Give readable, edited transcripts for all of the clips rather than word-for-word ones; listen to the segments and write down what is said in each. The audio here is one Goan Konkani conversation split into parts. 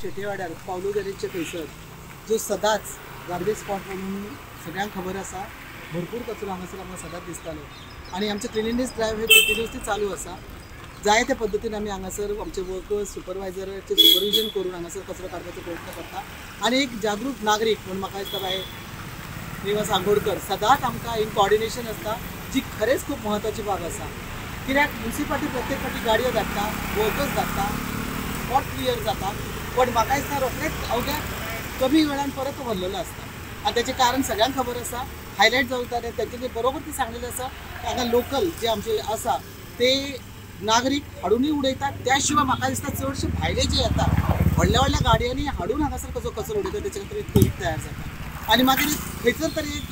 शेटेवाड्यार पावलो गॅरेजचे थंयसर जो सदांच गार्बेज स्पॉट म्हणून सगळ्यांक खबर आसा, भरपूर कचरो हांगासर आमकां सदांच दिसतालो आनी आमचें क्लिनिनेस ड्रायव्ह हे कंटिन्युअसली चालू आसा. जाय त्या पद्दतीन आमी हांगासर आमचे वर्कर्स सुपरवायझराचें सुपरविजन करून हांगासर कचरो काडपाचो प्रयत्न करता आनी एक जागरूक नागरीक म्हूण म्हाका दिसता बाय निवास आंगोडकर सदांच आमकां इन कॉर्डिनेशन आसता, जी खरेंच खूब म्हत्वाची बाब आसा. कित्याक म्युनिसिपालिटी प्रत्येक फावटी गाडयो धाडटा, वर्कर्स धाडटा, स्पॉट क्लियर जाता, पण म्हाका दिसता रोखडेच अवघ्या कमी वेळान परत तो भरलेलो आसता आनी तेचें कारण सगळ्यांक खबर आसा, हायलायट जाता आनी तेंच्यांनी बरोबर ती सांगलेलें आसा. हांगा लोकल जे आमचे आसा ते नागरीक हाडूनय उडयतात, त्या शिवाय म्हाका दिसता चडशे भायले जे येता व्हडल्या व्हडल्या गाडयांनी हाडून हांगासर कसो कचरो उडयता, तेच्या खातीर एक कोयर तयार जाता आनी मागीर खंयसर तरी एक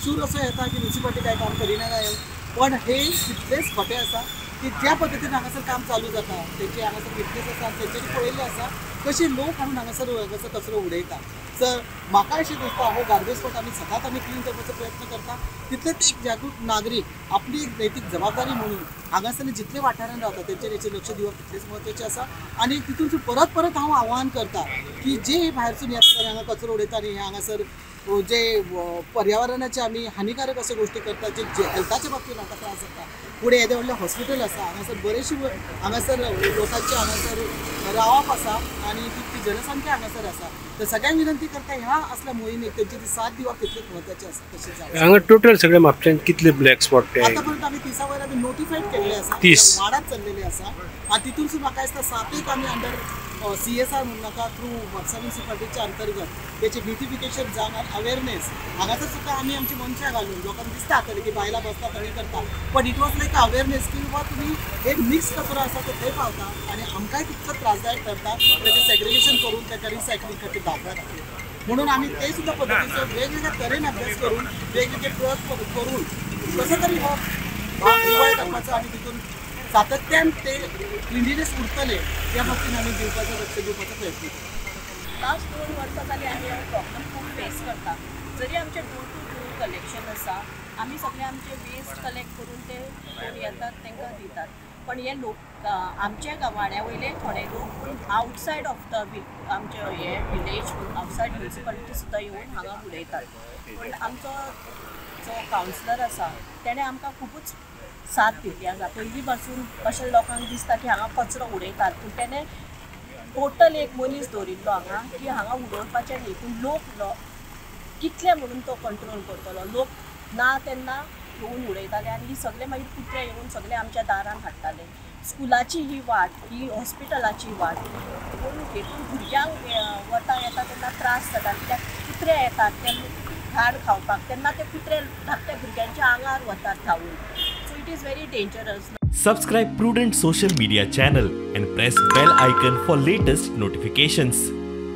सूर असो येता की म्युनिसिपालिटी कांय काम करिना काय, पण हे तितलेंच खोटें आसा की ज्या पद्दतीन हांगासर काम चालू जाता तेचे हांगासर विटनेस आसा, तेंच्यांनी पळयल्लें आसा कशे लोक हाडून हांगासर हांगासर कचरो उडयता. सर म्हाका अशें दिसता हो गार्बेज स्पॉट आमी सदांच आमी क्लीन करपाचो प्रयत्न करता, तितलेंच एक जागरूक नागरीक आपली एक नैतीक जबाबदारी म्हणून हांगासर जितले वाठारान रावता तेंचेर हेचेर लक्ष दिवप तितलेंच म्हत्वाचें आसा. आनी तितून परत परत हांव आव्हान करता की जे भायरसून येतात आनी हांगा कचरो उडयता आनी हांगासर जे पर्यावरणाचे आमी हानिकारक अश्यो गोश्टी करता, जे हेल्थाच्या बाबतींत आमकां त्रास जाता. फुडें येदें व्हडलें हॉस्पिटल आसा, हांगासर बरेचशी हांगासर लोकांचे हांगासर रावप आसा आनी तितली जनसंख्या हांगासर आसा. तर सगळ्यांक विनंती करता ह्या असल्या मोहिमेक तेंची ती साथ दिवप तितलेंच म्हत्वाचें आसा. तशें हांगा टोटल सगळे म्हापश्यांत कितले ब्लॅक स्पॉट आतापर्यंत आमी 30 वयर आमी नोटिफायड केल्ले आसा, वाडात चल्लेले आसा आनी तितून म्हाका दिसता 7 आमी अंडर CSR म्हणून नाका थ्रू म्हापसा म्युनिसिपालिटीच्या अंतर्गत तेचे ब्युटिफिकेशन जावन आनी अवेरनेस हांगासर सुद्दां आमी आमची मनशां घालून लोकांक दिसता आसतलें की बायलां बसतात आनी करता, पण it was like awareness की बाबा तुमी एक मिक्स कचरो आसा तो थंय पावता आनी आमकांय तितको त्रासदायक ठरता, तेचें सेग्रिगेशन करून ताका रिसायकलींग खातीर धाडपा खातीर. म्हणून आमी ते सुद्दां पद्दतीचो वेगवेगळ्या तरेन अभ्यास करून वेगवेगळे प्रयोग करून कसो तरी हो भाग निवळ करपाचो आनी तितून सातत्यान ते क्लिनिनेस उरतले त्या बाबतीन आमी दिवपाचो लक्ष दिवपाचो प्रयत्न करता. लास्ट 2 वर्सां जाली आमी हो प्रॉब्लम खूब फेस करता. जरी आमचें डोर टू डोर कलेक्शन आसा, आमी सगळे आमचे वेस्ट कलेक्ट करून ते कोण येतात तांकां दितात, पण हे लोक आमच्या वाड्या वयले थोडे लोक पूण आउटसायड ऑफ the आमचे हे विलेज आउटसायड म्युनिसिपालिटी सुद्दां येवन हांगा उडयतात. पूण आमचो जो कावन्सिलर आसा तेणें आमकां खुबूच साथ दिल्ली आसा. पयलीं पासून अशें लोकांक दिसता की हांगा कचरो उडयतात, पूण तेणें टोटल एक मनीस दवरिल्लो हांगा की हांगा उडोवपाचें न्ही, पूण लोक कितले म्हणून तो कंट्रोल करतलो. लोक ना तेन्ना येवन उडयताले आनी ही सगळे मागीर कुत्रे येवन सगळे आमच्या दारान हाडटाले. स्कुलाची ही वाट, ही हॉस्पिटलाची वाट, पूण हेतून भुरग्यांक वता येता तेन्ना त्रास जाता, कित्याक कुत्रे येतात ते झाड खावपाक, तेन्ना ते कुत्रे धाकट्या भुरग्यांच्या आंगार वतात धांवून. So it is very dangerous. Subscribe Prudent social media channel and press bell icon for latest notifications.